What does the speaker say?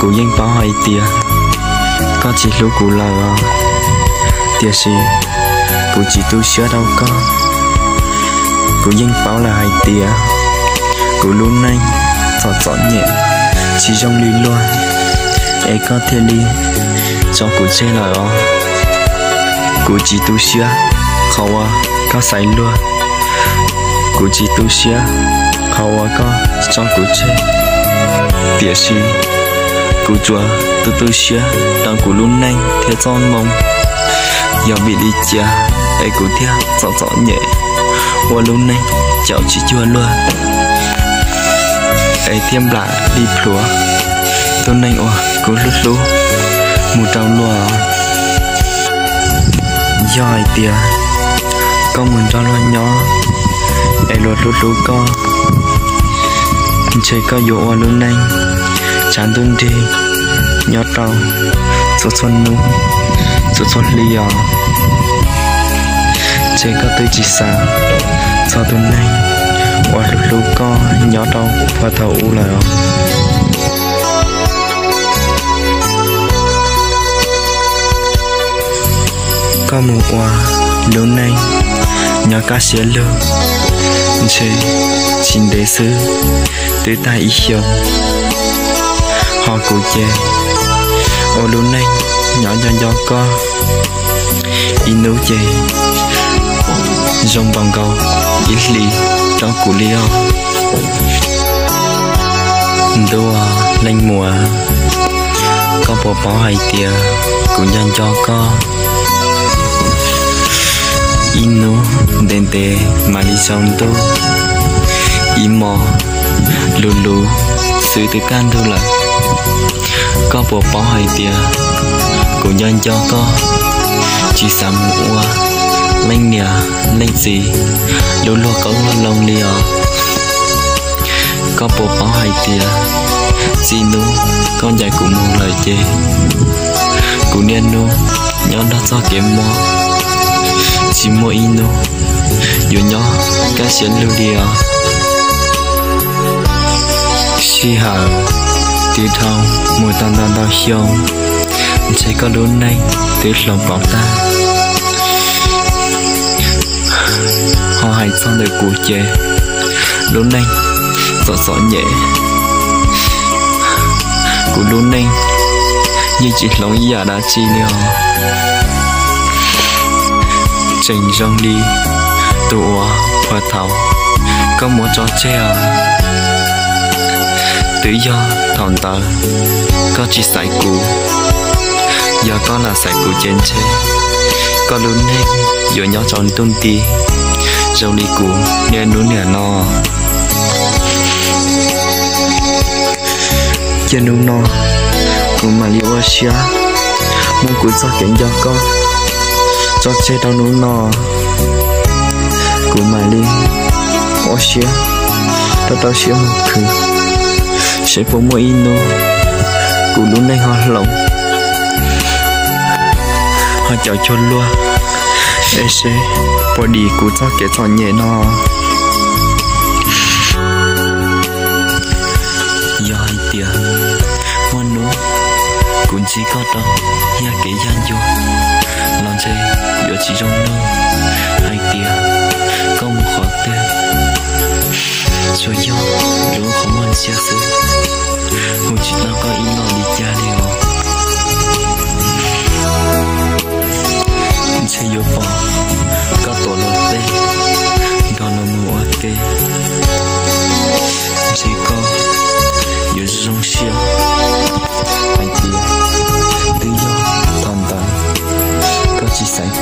Kuv yeej paub hais tias koj tsis hlub kuv lawm os, tiam sis kuv tsis tu siab rau koj. Kuv yeej paub lawm hais tias kuv lub neej txom txom nyem tsis zoo li luag, es koj thiaj li tso kuv tseg lawm os. Kuv tsis tu siab qhov uas koj xaiv luag, kuv tsis tu siab qhov uas koj tso kuv tseg, tiam sis kuv tsuas tu tu siab rau kuv lub neej thiab txoj moo. Yog vim li cas es kuv thiaj txom txom nyem ua lub neej caum tsis cuag luag, es thiaj nplam li plhuav tus neeg uas kuv hlub hlub mus rau luag? Yog hais tias koj mus nrog luag nyob es luag hlub hlub koj, ntshe koj yuav ua lub neej tshav ntuj nrig nyob rau txhua txhua hnub txhua txhua hli os. Ntshe koj twb tsis xav txog tus neeg uas hlub hlub koj nyob rau puag thaum ub lawm os. Koj mus ua lub neej nyob kaj siab lug, ntshe tsis ntev xwb twb tag ib xyoos, ho kuv ces ua lub neej nyob nco nco koj, ib hnub ces zoo npaum nkaus ib hlis rau kuv li os. Ntuj leej muam, koj puas paub hais tias kuv nco nco koj? Ib hnub ntev ntev mam li tsaus ntuj, ib hmos luv luv xwb twb kaj ntug lawm. Koj puas paub hais tias kuv nco nco koj, tsis xav mus ua leej niam leej txiv lub luag qoob luag loo li os. Koj puas paub hais tias txij hnub koj ncaim kuv mus lawm ces kuv niaj hnub nyob nrog txoj kev mob, tsis muaj ib hnub yuav nyob kaj siab lug li os. Sij hawm twb dhau mus tau ntau ntau xyoo, ntshe koj lub neej twb hloov pauv tag. Ho hais txog ntawm kuv ces lub neej txom txom nyem, kuv lub neej yeej tsis hloov ib yam dab tsi li os. Tseem zoo li tus uas puag thaum koj muab tso tseg os. Twb yog thaum ntawd koj tsis xaiv kuv, yog koj lam xaiv kuv ces ntshe koj lub neej yuav nyob tsaus ntuj nti zoo li kuv niaj hnub niam no. Ces hnub no kuv mam li ua siab muab kuv txoj kev nco koj tso tseg rau hnub no. Kuv mam li ua siab rau rau siab mus khwv, seb puas muaj ib hnub kuv lub neej ho hloov, ho caum cuag luag, es seb puas dim kuv txoj kev txom nyem no. Yog hais tias muaj hnub kuv ntsib koj rau yaj kev yaj ncua los ntshe yuav tsis zoo nug hais tias koj mus qhov twg. Tsuas yog lub qhov muag ntsia xwb, hu tsis tau koj ib los li cas li os. Ntshe yuav pom koj tuav luag teb nrog luag mus ua ke, ntshe koj yuav zoo siab hais tias twb yog thaum ntawd koj tsis xaiv